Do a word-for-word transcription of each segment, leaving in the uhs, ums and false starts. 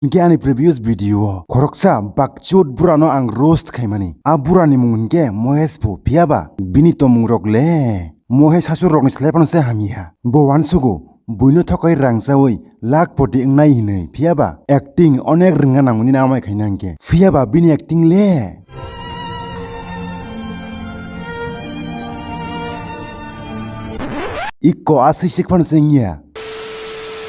Hinkhe ani previous video o khoroksa bakchut burano ang roast khaimani. A burani mung hinkhe Mohesh phu, phiyaba bini tomung rok le Mohesh asur rokni slai phano se hamya. Bo wansugo buino thokai rang chawi lakh poti wngnai hinwi, phiyaba acting onek rwngna nango nini amai khaina hinkhe. Phiyaba bini acting le ikko aswi sik phano se wngya.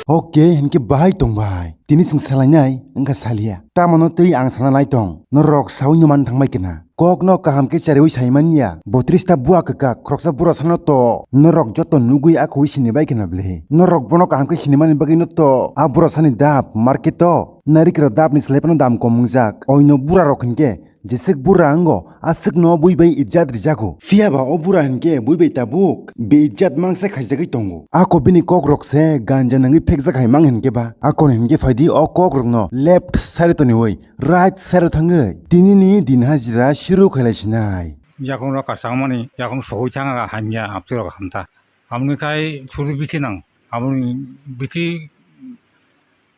Ok, hinkhe bahai tong bai. Tini chwng salainai wngkha salia. Tamano twi ang sana lai tong. Norok sawi no man thangbai kena. Kok no kaham khe chariwi sai manya. Botris ta bua kwkak, khoroksa bura sano to. Norok joto nugwi akhoi sini bai kena ble. Norok bono kaham khe sini mani bagwi no to. A bura sani dap, market o. Narikra dap ni slai phano dam kom wngjak. Oino bura rok hinkhe Jeswk bura wngo, aswkno bui bai ijat rijago. Phiyaba o bura hinkhe bui bai tabuk be ijat mangsa khaijagwi tongo. Ako bini kokrok se ganja nangwi phekjak hai mang hinkhe ba. Akon hinkhe phaidi o kokrokno left side toniwi right side thangwi tinini din hajira shuru khailaisinai. Yakung rok kasangmani, yakung sohoi thangkha hamya, amtwi rok hamta. Amoni khai churi bithi nang, amoni bithi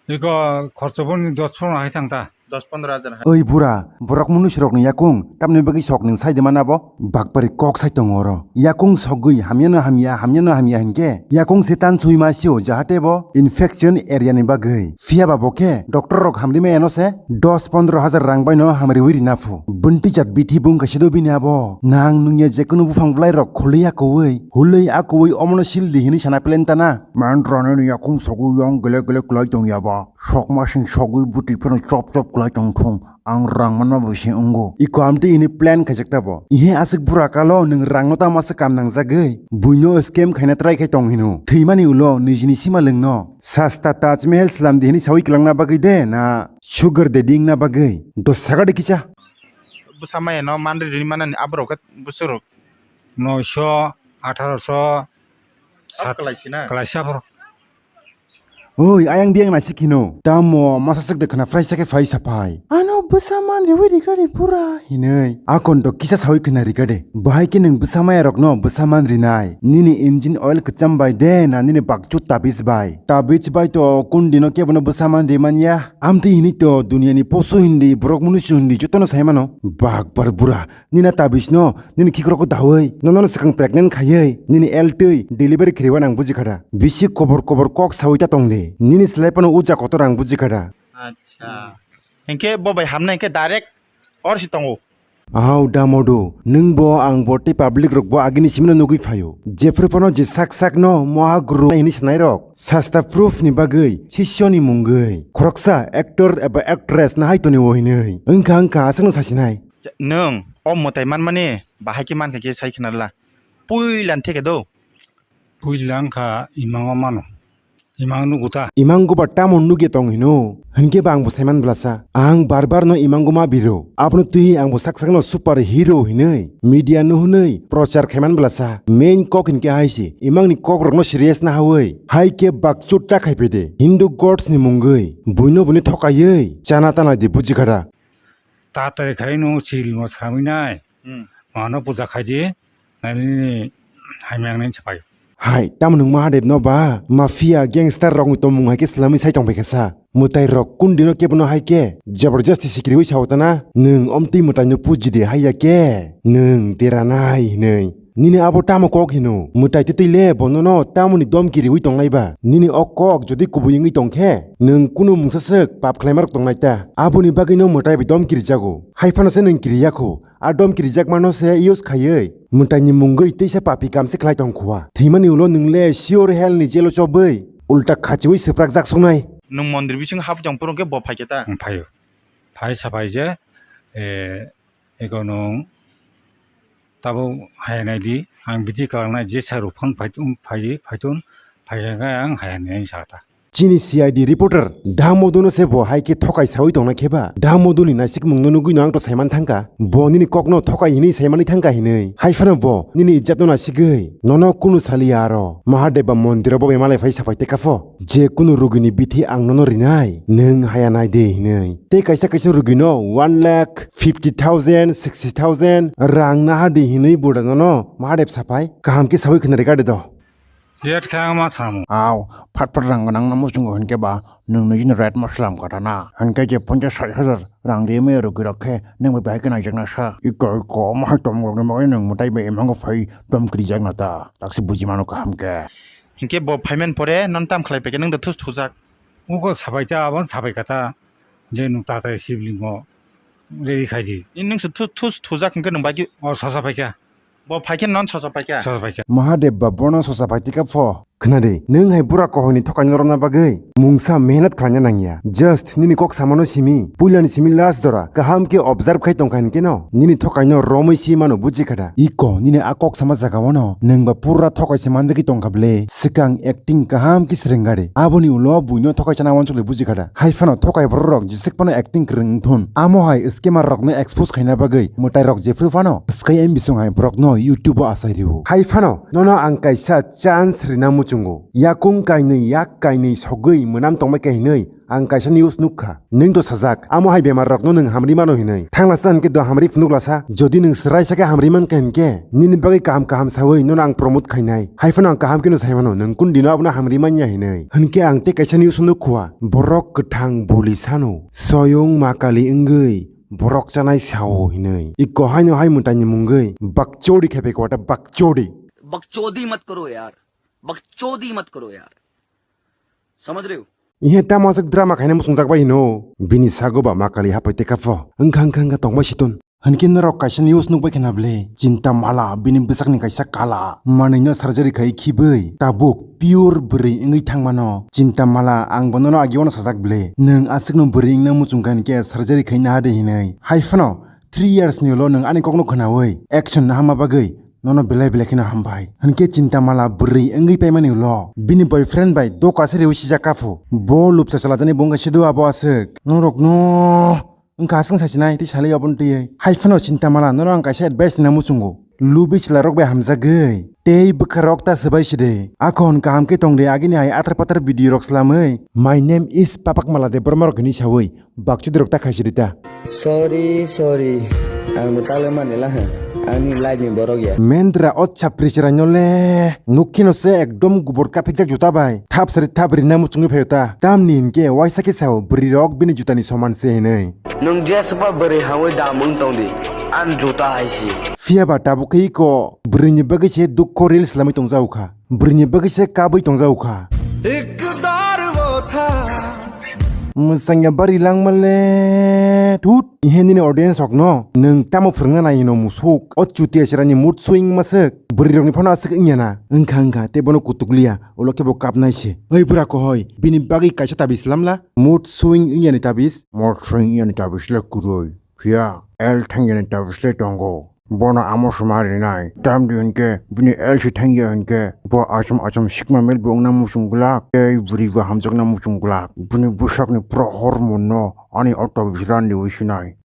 iko khorcho boni dos pondro hai thang ta. Dos pondro hajar hai. Oi bura, borok munusurokni yakung tamni bagwi sok nwng sai de mana bo? Bakbari kok sai tongo oro. Yakung sogwi hamyano hamya, hamyano hamya hinkhe yakung se tan sui ma sio, jahate bo infection area ni bagwi. Phiyaba bo khe doctor rok hamri maya no se dos pondro hajar rang bai no hamriwi rina phu. Bunti jat bithi bung kaisa do bini abo. Nang nungya jekunu buphang bwlai rok khulwi akowi, hulwi akowi omono sil di hinwi sana plan tana. Man rani ni yakung sogwi yang gele gele kwlai tong yaba. Sok masing sogwi bwtwi phano chop chop kwlai tong thung. Ang rang manma bo se wngo. Iko amtwi hini plan khaijak ta bo. Ihe aswk bura kalo nwng rang no tamo aswk kam nangjagwi. Buino scam khaina try khai tong hino. Thwimani ulo nijini sima lwngno. Sasta Taj Mahal slam di hini sawi kwlangna bagwi de na sugar daddy wngna bagwi. Dos saga de kicha. Bwsa maya no manri rini manani aborok khe bwswk rok. Noisho, atharoso, sat-, kwlai sina. Kwlaisa borok. Oi, ayang biyang naisik hino. Tamo masa sik de khna phraisa khe phaisa phai. Ano bwsa manri wi rikari pura hinwi. Akon to kisa sawi khna rikade. Bahai khe nwng bwsa maya rokno bwsa manri nai. Nini engine oil kwcham bai de na nini bakchu tabis bai. Tabis bai to kundino kebono bwsa manri manya. Amtwi hini to duniani posu hindi, borok munusu hindi jotono sai mano. Bakbar bura. Nina tabis no, nini khikrok dawi, nono swkang pregnant khayai, nini L twi delivery khiriwa nang buji khada. Bisi kobor kobor kok sawi ta tong de. Nini slai pano uja kotor ang buji khada. Acha. Hinkhe bo bai hamna hinkhe direct or si tongo. Au da modu, nwng bo ang bo tei public rok bo agini simino nugwi phaio. Jephru phano je sak sak no moha guru hini sanai rok. Sasta proof ni bagwi sisyo ni mungwi. Khoroksa actor eba actress na hai toni wo hinwi. Wngkha wngkha aswkno sasinai. Nwng o mwtai manmani bahai khe mankha khe sai khna rwla. Puila ni theke do. Puila wngkha imango mano. Imang nugo ta. Imang goba tamo nugya tong hino. Hinkhe ba ang bo saiman blasa. Ang bar bar no imang goma biro. Abono twi ang bo sak sak no super hero hinwi. Media no hwnwi prochar khaiman blasa. Main kok hinkhe hai se. Imang ni kok rok no serious na hawi. Hai khe bakchut ta khai pede. Hindu gods ni mungwi. Buino buino thokaiwi. Chana tana di buji khada. Tatari khai no sil mo sramwi nai. Hmm. Mano puja khai di. Nai nini hai meng nai sapai. Hai, tamo nwng Mahadev no ba? Mafia, gangster rok ni tongmung hai khe swlamwi sai tong bai kha sa. Mwtai rok kundino kebono hai khe. Jabardasti sikiriwi sao tana. Nwng omtwi mwtai no puji de hai ya khe. Nwng deranai hinwi. Nini abo tamo kok hino? Mwtai twtwi le bono no tamoni domki riwi tongnai ba? Nini o kok jodi kubui wngwi tong khe, nwng kunu mungsa swk pap khlaima rok tongnai ta. Aboni bagwi no mwtai bai domki rijago. Hai phano se nwng kiri ya kho. A domki rijak mano se use khaiwi mwtai ni mungwi teisa papi kam se khlai tong khua. Thwimani ulo nwng le sure hell ni jail o chobwi ulta khachiwi swprak jak sungnai. Nwng mondir bising hap jong phuru khe bo phai khe ta? Ang phaio. Phai sa phai je, eh, Eko nwng tabuk haya nai di, ang bithi kalangnai je sa rok phone phai-, phai-, phaitun, phaikha khe ang haya nai sa ta. Chini C I D reporter Damodono se bo hai khe thokai sawi tongna khe ba, Damodoni naisik mungno nugwi no ang to saiman thangkha, bo nini kokno thokai hinwi saimani thangkha hinwi, hai phano bo nini ijjatno naisigwi nono kunu saliya aro. Mahadeva mondiro bo bemalai phai sapai teka pho. Je kunu rugini bithi ang nono rinai, nwng haya nai de hinwi. Tei kaisa kaisa rugino one lakh fifty thousand, sixty thousand rang naha di hinwi buda nono Mahadev sapai kaham khe sawi khwna rega de do. Yet khe ang ma samu. Aw, phat phat rang gwnang no muchungo hinkhe ba nwng nijini rate ma slam kata na. Hinkhe je ponchash sait hajar rang rimaya rwgwi rok khe nwng bai bahai khe naijakna sa. Iko iko omo hai tongmung rokni bagwi nwng mwtai bai imango phai tom kwrwijakna ta. Taksi buji mano kaham khe. Hinkhe bo phaiman pore non tam khlai paikhe nwng da thus thujak. Uko sabai ta, abon sabai kata. Je nwng tatai sibling o ready khai di. Nwng se thus thujak hinkhe nwng bai. O sosa paikha. Bo phaikhe non sosa paikha. Sosa paikha. Mahadev ba bono sosa pai tika pho. Khna de, nwng hai bura kohoi ni thokai no romna bagwi mungsa mehnat khlaina nangya. Just nini kok samano simi, puila ni simi last dora kaham khe observe khai tongkha hinkhe no nini thokai no romwi si mano, buji kha da? Iko nini a kok sama jaga o no nwng ba pura thokai se manjagwi tongkha ble. Swkang acting kaham khe swrwng gari. Aboni ulo buino thokai chana wansukli buji kha da? Hai phano thokai borok rok jeswk phano acting kwrwng wngthun. Amo hai scammer rokno expose khaina bagwi mwtai rok jephru phano swkai M bising hai borokno YouTube o asai rwo. Hai phano nono ang kaisa chance rina muchungo. Yakung kainwi yak kainwi sogwi mwnam tongbai kha hinwi ang kaisa news nukha. Nwng do sajak, amo hai bemar rokno nwng hamri mano hinwi. Thangla sa hinkhe do hamri phunukla sa. Jodi nwng swrai sakhe hamri mankha hinkhe, nini bagwi kaham kaham sawi nono ang promote khainai. Hai phano ang kaham kheno sai mano, nwng kun dino abono hamri manya hinwi. Hinkhe ang tei kaisa news nukkha, borok kwthang boli sano, soyung ma kali wngwi borok chanai sao hinwi. Iko haino hai mwtaini mungwi bakchodi khepe kwata bakchodi. बकचोदी मत करो यार, बकचोदी मत करो यार, समझ रहे हो? Ihe tamo aswk drama khaina muchungjak bai hino? Bini sago ba ma kali hapai teka pho. Wngkha wngkha wngkha tongbai siton. Hinkhe norok kaisa news nukbai khna ble? Chinta mala bini bwsakni kaisa kala manwino surgery khai khibwi tabuk pure bwrwi wngwi thangmano. Chinta mala ang bo nono agi wano sajak ble. Nwng aswkno bwrwi wngna muchungkha hinkhe surgery khai naha de hinwi. Hai phano three years ni ulo nwng ani kokno khnawi action naha ma bagwi nono belai belai kheno hambai. Hinkhe chinta mala bwrwi wngwi paimani ulo bini boyfriend bai doka se rewi sijak kaphu. Bo lupsa chalajani bo wngkha sidu abo aswk. Norokno wngkha aswk sasinai tei salai obono twiwi. Hai phano chinta mala nono ang kaisa advice rina muchungo. Lubi chwla rok bai hamjagwi tei bwkha rok ta swbai side. Akhon kaham khe tongde agini hai athar pathar video rok swlamwi. My name is Papak Mala de Borma rok hinwi sawi. Bakchudrok ta khaisidi ta. Sorry, sorry. Ang bo talai mani laha. Ani life ni borok ya. Mendra o chapri chwraino le. Nukkhino se ekdom gubor kaphikjak juta bai. Thap sari thap rina muchungwi phaio ta. Tamni hinkhe waisa khe sao bwrwi rok bini jutani soman se hinwi. Nwng jesba bwrwi hangwi damung tongdi. An juta hai si. Phiya ba tabuk khe iko bwrwini bagwi se dukho reels lamwi tongjago kha. Bwrwini bagwi se kabwi tongjago kha. Mwsangya bari langma le thut. Ihe nini audience rokno nwng tamo phwrwngna nai hino musuk? O chutia chwraini mood swing maswk. Bwrwi rokni phano aswk wngya na. Wngkha wngkha tei bono kutukliya. Ulo khe bo kapnai se. Oi bura kohoi, bini bagwi kaisa tabis lamla. Mood swing wngya ni tabis. Mood swing wngya ni tabis le kwrwi. Phiya L thangyani tabis le tongo. Bono amo suma rinai. Tamdi hinkhe bini L si thangya hinkhe bo achom achom sikma mel bo wngna muchung glak. Tei bwrwi bo hamjakna muchung glak. Bini bwsakni pura hormonno ani o tabis rani wi sinai.